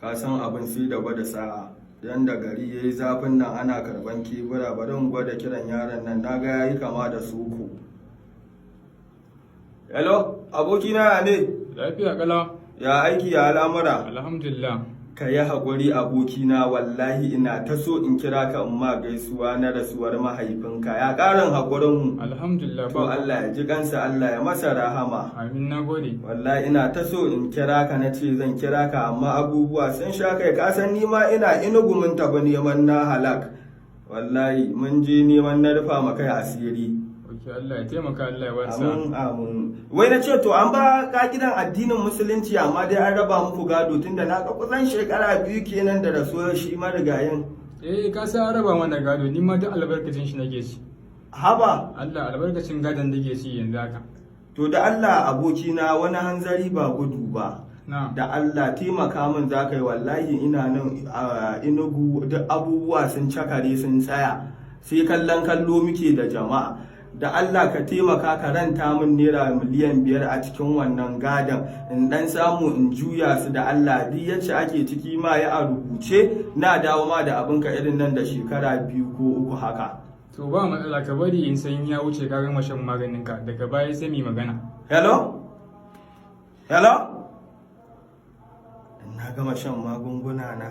Ka san abin sai da gwada sa'a. Dan da gari ya yi zafin nan ana karban kebura, bari in gwada kiran yaron nan, na ga yayi kama da soko. Hello, abokina, ya ne? Lafiya kalau. Ya aiki, ya al'amura? Alhamdulillah. Ka yi haƙuri, abokina, wallahi ina ta so in kira ka in ma gaisuwa na rasuwar mahaifinka. Ya ƙarin haƙurinmu? Alhamdulillah. To Allah ya ji kansa, Allah ya masa rahama. Amin, na gode. Wallahi ina ta so in kira ka, na ce zan kira ka, amma abubuwa sun sha kai. Ka san ni ma ina Inugu, mun tafi neman na halak. Wallahi mun je neman na rufa ma kai asiri. Ok, Allah ya taimaka, Allah ya wasa. Amin, amin. Wai na ce, to an ba ka gidan addinin Musulunci, amma dai an raba muku gado, tunda na ga kusan shekara 2 kenan da rasuwar shi marigayin. Eh, ka san an raba mana gado, ni ma duk albarkacin shi nake ci. Haba. Allah, albarkacin gadon nake ci yanzu haka. To da Allah, abokina, wani hanzari ba gudu ba. Na. Da Allah taimaka min za ka yi, wallahi ina nan a Inugu, duk abubuwa sun cakare, sun tsaya, sai kallon kallo muke da jama'a. Da Allah ka taimaka ka ranta min naira miliyan 5 a cikin wannan gadon, in dan samu in juya su. Da Allah, duk yacce ake ciki ma ya a rubuce, na dawo ma da abinka irin nan da shekara 2 ko 3 haka. To ba matsala, ka bari in san ya wuce, ka gama shan maganin ka, daga baya sai mu yi magana. Hello, hello, na gama shan magunguna na.